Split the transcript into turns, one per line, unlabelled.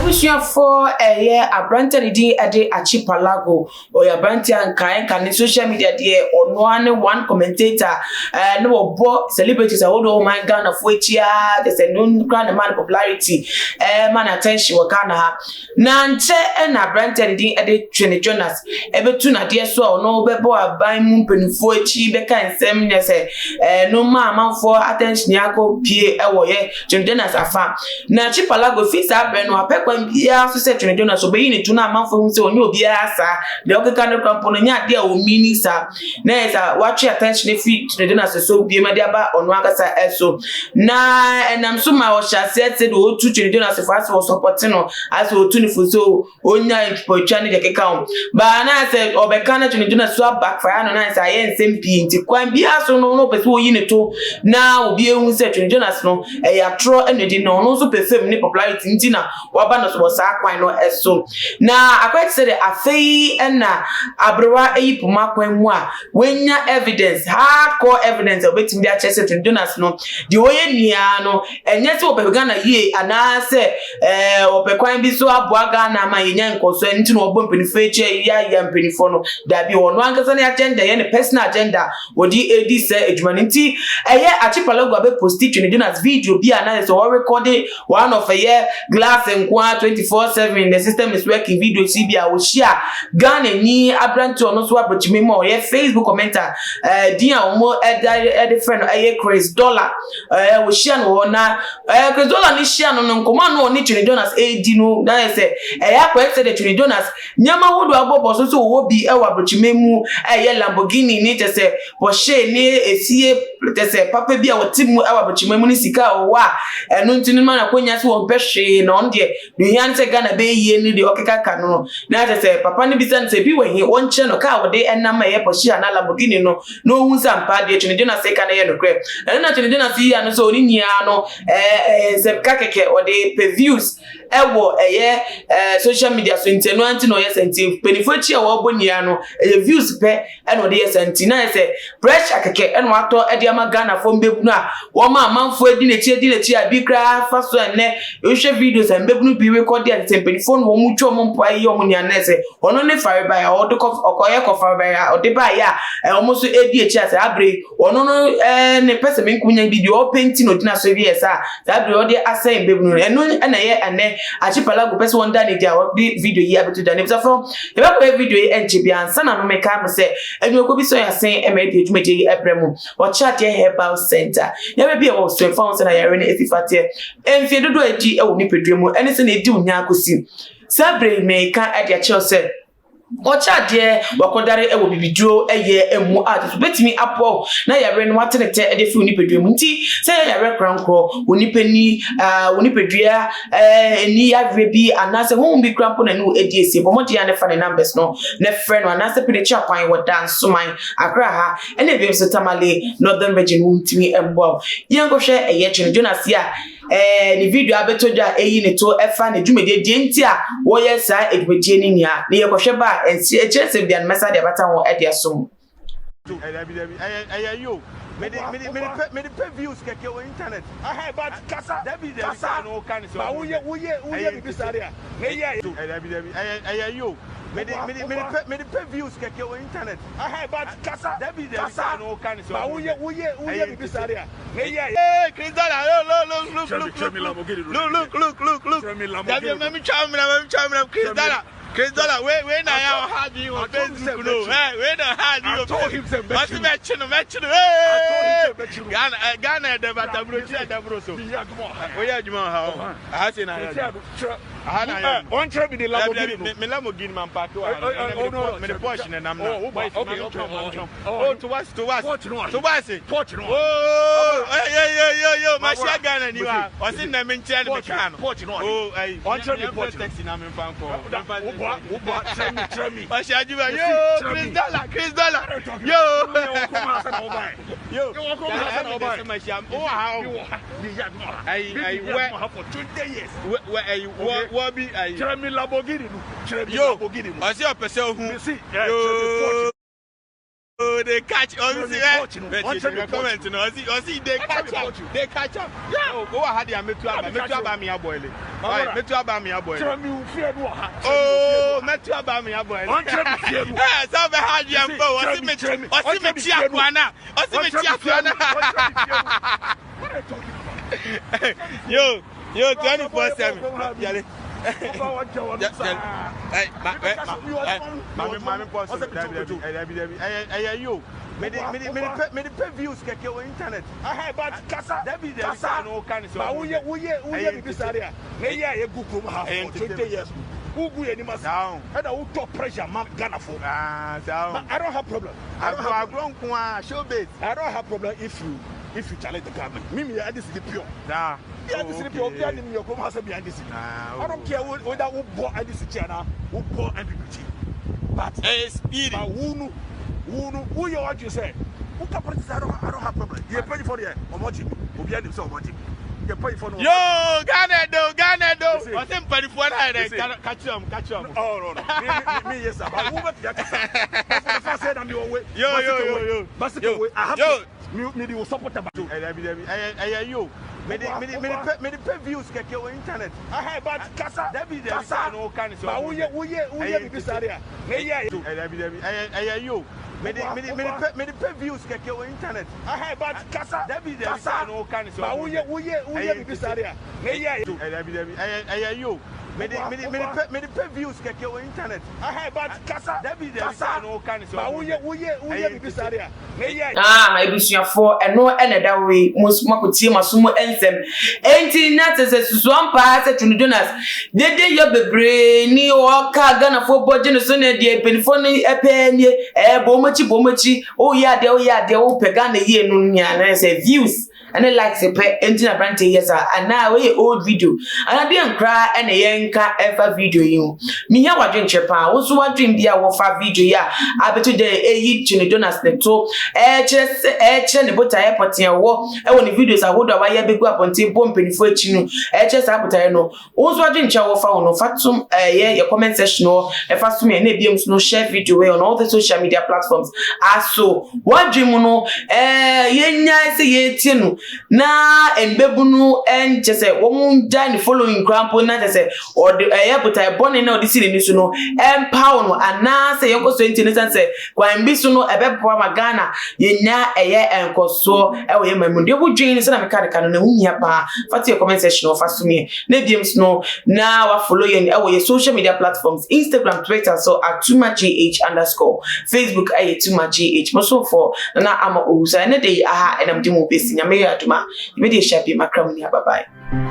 Abusuafoɔ, ɛyɛ aberanteɛ ne din ɛde Archipalago. Ɔyɛ aberanteɛ a nkae nka ne social media deɛ, ɔno ara ne one commentator ne wɔbɔ celebrities ahodoɔ ɔman Ghanafoɔ akyi ara kyɛ sɛ no kora ne ma no popularity, ma no attention wɔ Ghana ha. Na nkyɛ ɛna aberanteɛ ne din ɛde Twene Jonas ɛbɛtu n'adeɛ so a ɔno bɛbɔ aban mu mpanimfoɔ akyi, bɛka nsɛm nyɛ sɛ no ma amanfoɔ attention akɔ pie ɛwɔ yɛ Twene Jonas afa. Na Archipalago fi saa berɛ no apɛ kwan biara so sɛ Twene Jonas ɔbɛyi ne to na amanfoɔ hu sɛ ɔnyɛ obiara saa deɛ ɔkeka no kora mpo no nyɛ adeɛ a ɔmi ni saa, na yɛ sɛ watwe attention fi Twene Jonas so biem de aba ɔno ankasa ɛso. Na ɛnam so ma ɔhyɛ aseɛ sɛ deɛ ɔtu Twene Jonas fo asɛ ɔsɔpɔte no, asɛ ɔtu ne fo so onya mpɔtwa ne deɛ keka ho baa, na sɛ ɔbɛka no Twene Jonas so abackfire no, na sɛ ayɛ nsɛm pii. Nti kwan biara so no na ɔpɛ sɛ ɔyi ne to na obi ehu sɛ Twene Jonas no ɛyɛ atorɔ ɛna edi, na ɔno nso pɛ fame ne popularity, nti na waba no so wɔ saa kwan no ɛso. Na akɔyɛ te sɛ deɛ afei ɛna aberewa ayi poma kwan mu a wanya evidence, hardcore evidence a obetumi de akyerɛ sɛ Twene Jonas no deɛ ɔyɛ nyinaa no ɛnyɛ sɛ ɔpɛ Ghana yie anaasɛ ɔpɛ kwan bi so aboa Ghana ama yɛnya nkɔso nti na ɔbɔ mpanimfoɔ akyi a yɛayɛ mpanimfoɔ no. Dabi, ɔno ankasa ne agenda yɛ ne personal agenda wɔde edi sɛ adwuma no. Nti ɛyɛ Archipalago abɛ post Twene Jonas video bi a na sɛ ɔrekɔde one of ɛyɛ glass nkoa 24/7 the system is working video si bi a ɔhyia Ghana ni aberante, ɔno nso abɔkyimi mu a ɔyɛ Facebook commenter, din a wɔn ɛda ɛde frɛ no ɛyɛ Chris Dollar. Wɔhyia no hɔ na Chris Dollar ne hyia no nkɔmɔ a no ɔne Twene Jonas ɛredi no, na yɛ sɛ ɛyɛ akɔyɛ sɛ de Twene Jonas nneɛma ahodoɔ abɔbɔ so sɛ ɔwɔ bi ɛwɔ aborɔkyima mu, ɛyɛ Lamborghini ne kyɛ sɛ Porsche ne efie kyɛ sɛ papa bi a wɔte mu ɛwɔ aborɔkyima mu ne sika a ɔwɔ a ɛno nti no ma na akɔnya sɛ wɔmpɛ hwee, na ɔno deɛ deɛ ohia ne sɛ Ghana bɛyɛ yie ne deɛ ɔkeka ka no. Na kyɛ sɛ papa no bisa no sɛ bi wɔ he, wɔnkyerɛ no kaa wɔde ɛnam a ɛyɛ Porsche anaa Lamborghini no, na ohun sɛ ampa deɛ Twene Jonas ka no yɛ nokorɛ. Ɛno na Twene Jonas yi ano sɛ ɔne nyinaa no ɛɛ nsɛmka kɛkɛ, ɔde pɛ views ɛwɔ ɛyɛ social media so, nti ɛno anti na ɔyɛ sɛ nti mpanyinfoɔ akyi a wɔrebɔ nyinaa no ɛyɛ views pɛ ɛna ɔde yɛ sɛ. Nti na yɛ sɛ pressure kɛkɛ ɛna watɔ ɛde ama Ghanafoɔ mbɛbunu a wɔn a amanfoɔ adi n'akyi a bi koraa fa so. Ɛnɛ ehwɛ videos a mbɛbunu bi rekɔde a sɛ mpanyinfoɔ no wɔn twa wɔn mpo ayi wɔn nea na sɛ ɔno ne farebae a ɔde kɔ ɔkɔyɛ kɔ farebae a ɔde baeɛ a wɔn nso edi akyi a sɛ abere ɔno no ne pɛ sɛ menkum nya bi deɛ ɔpɛ nti na ogyina so yɛ saa saa abere ɔde asɛn mbɛbunu no. Ɛno ɛna ɛyɛ ɛnɛ Archipalago pɛ sɛ wɔn da ne di a wɔde video yi abɛto da ne bisafo. Yɛbɛkɔyɛ video yi ɛnkyɛ bi ansa na no meka mo sɛ adwumakuo bi sɛ ɔyɛ asen ɛma ɛde adwumadie yi ɛbrɛ mu, Ɔkyɛ Adeɛ Herbal Center. Yɛbɛ bi a ɛwɔ so ɛfa ho sɛ na yɛre no esi fateɛ mfie dodoɔ a edi ɛwɔ nipadua mu ɛne sɛ na edi wo nya akɔsi saa bere. Meka ɛde akyerɛw sɛ Ɔkyɛ Adeɛ wakɔdare ɛwɔ bibiduro ɛyɛ emu a kyerɛ sɛ obetumi aboa na yare no wate ne tɛ ɛde firi nipadua mu. Nti sɛ yɛ yare korankorɔ wɔ nipa ni wɔ nipadua ani yareɛ bi anaasɛ honhom bi kora mpo na ne wo adi esie, bɔ mmɔden a ne fa ne numbers no na frɛ no anaasɛ pɛ n'akyi akwan wɔ Dansoman, Accra ha, ɛna ebi nso Tamale, Northern Region. Wɔntumi mboa wo. Yɛnkɔhwɛ ɛyɛ Twene Jonas yi a ne video abɛtɔ dwa a ɛyi ne to ɛfa ne dwumadie deɛ nti a wɔyɛ saa dwumadie no nyinaa, na yɛkɔhwɛ ba a ɛnsi ɛkyerɛ sɛ bia no mɛsa de abata ho ɛde asom.
Ɛdabi, dabi, ɛyɛ yo mede pɛ views kɛkɛ wɔ internet.
Aha, but kasa.
Dabi, dabi.
Kasa.
Sɛ no woka ne sɛ
ma woyɛ bibi saa de a na yɛ.
Ɛdabi, dabi, ɛyɛ yo mede pɛ views kɛkɛ wɔ internet.
Aha, but kasa.
Dabi, dabi.
Kasa.
Sɛ no woka ne sɛ
ma woyɛ bibi saa de a na yɛ.
Hey, Chris Dollar, look, look, look,
Kyerɛ me,
look,
kyerɛ me
look,
Lamborghini no.
look, look, look, look, look.
Kyerɛ me Lamborghini
Dabi,
no.
mami twa mna, mami twa mna, Chris
Kyerɛ me.
Dollar, Chris Dollar, wait, wait, na ya ha di
I
on
told him
Facebook
say
no,
mɛkyi.
hey, wait na ha di
I
on
told him say mɛkyi
Ɔsi
no.
mɛkyi no, mɛkyi no,
I told him
hey.
say mɛkyi no.
Ghana, Ghana ɛdɛ bataburo, ti ɛdɛ buro so.
Meyɛ adwuma wɔ ha.
Oyɛ adwuma wɔ ha o. Aha se na yɛ
Sɛ
adwuma.
kyerɛ
Aha na yɛ adwuma.
ɔnkyerɛ me de
Dabi,
Lamborghini
dabi,
no.
me Lamborghini man park wɔ ha.
Oh, no,
Me de
kyerɛ-
Porsche na nam na.
Oh, wo ba-
Boys,
okay,
mami
okay,
twɛn, mami
okay.
twɛn.
Oh,
Oh, to was, to was,
Porsche no ahe?
to was.
Porsche no ahe?
Oh, hey, hey, yo, yo, yo,
Ma
ma hyia
bora.
Ghana ni wa. Ɔsi na me nkyɛn ne me
Porsche,
kaa no.
Porsche no ahe?
Oh, ayi.
Ɔnkyerɛ me
Yɛmfrɛ
Porsche no.
taxi na me nfa nkɔ.
Da-
Memfa
wo boa, kyerɛ me, kyerɛ me.
Ɔhyɛ adwuma.
Yɛsi,
Yo,
kyerɛ
Chris
me.
Dollar, Chris Dollar. Yo.
Yɛwɔ kurom ha sɛ na wobae.
Yo.
Yɛwɔ kurom ha sɛ na wobae.
Sɛ ma hyia. Wo wɔ ha
Me
o.
wɔ ha. Meyɛ adwuma wɔ ha.
Ayi,
Me
ayi,
meyɛ
wɛ-
adwuma wɔ ha for 20 years.
Wɛ ayi, wɔ
Okay.
wɔ bi ayi.
Kyerɛ me Lamborghini no. Kyerɛ me
Yo.
Lamborghini no.
Ɔsi ɔpɛ sɛ ohu.
Mesi, kyerɛ me Porsche.
Yo. Yo, they catch.
Kyerɛ me
Ɔsi
porch no.
ɛ.
Ɔnkyerɛ me
Bɛti
porch
comment no. Ɔsi ɔsi they
Ɔnkyerɛ
catch
me
up.
porch no.
They catch up.
Yeah.
Oh, go ahead there. Metu
Na
aba.
meka
Metu
kyerɛ
aba mi abɔile.
My
Why?
brother.
Metu aba mi abɔile.
Kyerɛ me wo fie no wɔ ha. Kyerɛ me wo fie no
Oh,
wɔ ha.
metu aba mi abɔile.
Ɔnkyerɛ me fie no.
Eh, sɛ ɔbɛ ha
You
adwene
see,
mpo.
kyerɛ
Ɔsi
me,
me
kyerɛ me.
ɔsi
Ɔnkyerɛ
me
me
ti
fie no.
akwa Ɔsi me
Ɔnkyerɛ
ti
me fie
akwa
no.
na.
Ɔnkyerɛ me fie no. What are you talking about?
Yo, yo, 24/7. Yale. Maame maame pɔ so. Dabi dabi dabi dabi. Ɛyɛ ɛyɛ yo. Mede mede mede pɛ mede pɛ views kɛkɛ wɔ internet.
Aha, but kasa,
Dabi dabi
kasa.
sɛ no ka ne sɛ
Ba
ɔmo
woyɛ
nyɛ.
woyɛ woyɛ
Ɛyɛ
bibi saa de a, na eyi a yɛgu kurom ha
Ɛyɛ
for 20
entertainment.
years no, wogu yɛn anim ase.
Saa o.
Ɛna wotɔ pressure ma Ghanafoɔ.
Ah, saa o.
But I don't have problem. I don't
Agorɔ
have problem.
agorɔ nko a show base.
I don't have problem if you challenge the government. Me me NDC ni pure.
Saa.
Me NDC ni pure. Obi anim yɛ kurom ha sɛ me NDC.
Ah,
I don't care whether wo bɔ NDC kyi anaa wo bɔ NPP kyi. But
Ɛyɛ speedy.
but wo no wo no wo yɛ ɔdwe sɛ wo ka politics, I don't have problem. Yɛ mpanyinfoɔ deɛ, ɔmɔ gye mi. Obi anim sɛ ɔmɔ gye mi. Yɛ mpanyinfoɔ no.
Yo, Ghana do, Ghana do.
You see?
Ɔsɛ mpanyinfoɔ na yɛ
You see?
dɛ ka kyerɛ mu, ka kyerɛ mu.
Oh no, me me me yes sir. But wo bɛ tia kasa. But for the first say na mi wɔ we.
Yo, yo, yo, yo.
Basike
Yo,
we. I have
yo.
to me me di wo supporter ba.
Ɛ dabi dabi ɛyɛ ɛyɛ yo. Mede mede mede pɛ mede pɛ views kɛkɛ wɔ internet.
Aha, but kasa,
Dabi dabi
kasa.
sɛ no ka ne sɛ
Ba
ɔmo
woyɛ
nyɛ.
woyɛ woyɛ
Ɛyɛ
bibi saa de a, na eyi a
Ɛ dabi dabi ɛyɛ ɛyɛ yo. Mede mede mede pɛ mede pɛ views kɛkɛ wɔ internet.
Aha, but kasa,
Dabi dabi
kasa.
sɛ no ka ne sɛ
Ba
ɔmo
woyɛ
nyɛ.
woyɛ woyɛ
Ɛyɛ
bibi saa de a, na eyi a
Ɛ dabi dabi ɛyɛ ɛyɛ yo. Mede mede mede pɛ mede pɛ views kɛkɛ wɔ internet.
Aha, but kasa,
Dabi dabi
kasa.
sɛ no ka ne sɛ
Ba
ɔmo
woyɛ
nyɛ.
woyɛ woyɛ
Ɛyɛ
bibi saa de a, na eyi a
Ah, ebusuafoɔ, ɛno ɛna ɛda hɔ yi. Mo mo akɔtie mo aso mu nsɛm. Enti na te sɛ susua mpaa sɛ Twene Jonas dede yɛ bebree ni ɔka Ghanafoɔ bɔ gye ne so ne deɛ mpanimfoɔ no ɛpɛɛ nie. Ɛɛ, bɔ wɔn akyi, bɔ wɔn akyi. Woyɛ adeɛ, woyɛ adeɛ, wopɛ Ghana yie no nea na sɛ views ɛne likes pɛ. Enti na aberante yɛ saa anaa wɔyɛ old video anaa deɛ nkoraa ɛna yɛnka ɛfa video yi ho. Mihia wadwenkyerɛ paa. Wo nso wadwen bi a wɔfa video yi a abɛto gya ɛyi Twene Jonas ne to ɛkyerɛ sɛ ɛkyerɛ ne botaeɛ pɔtee a ɛwɔ ɛwɔ ne videos ahodoɔ a wayɛ abɛgu abɔnten bɔ mpanimfoɔ akyi no. Ɛkyerɛ saa botaeɛ no. Wo nso adwenkyerɛ a wɔfa wo no, fa tom ɛyɛ yɛ comment section hɔ. Ɛfa som yɛn na ebiem nso no, share video wei on all the social media platforms. Aso wadwen mu no, yɛnyae sɛ yɛtie no na mbɛbu no ɛnkyɛ sɛ wɔn gyae ne following koraa mpo na kyɛ sɛ ɔde ɛyɛ botae bɔne na ɔde si n'ani so no ɛmpaw no, anaasɛ yɛnkɔ so nti ne san sɛ kwan bi so no ɛbɛboa ma Ghana yɛnya ɛyɛ nkɔsoɔ ɛwɔ yɛn man mu. Deɛ wodwen no sɛ na meka de ka no na ɛho hia paa. Fa to yɛ comment section hɔ, fa so yɛn na ebiem so no na wafollow yɛn ɛwɔ yɛ social media platforms, Instagram, Twitter so at @tumagh_, Facebook ɛyɛ Tuma GH. Mo somfoɔ Nana Ama Owusu. Ɛne de yi aha ɛnam de mu bɛsi. Nyame yɛ adoma, yɛbɛde ahyia bi makra mu ni. Bye bye.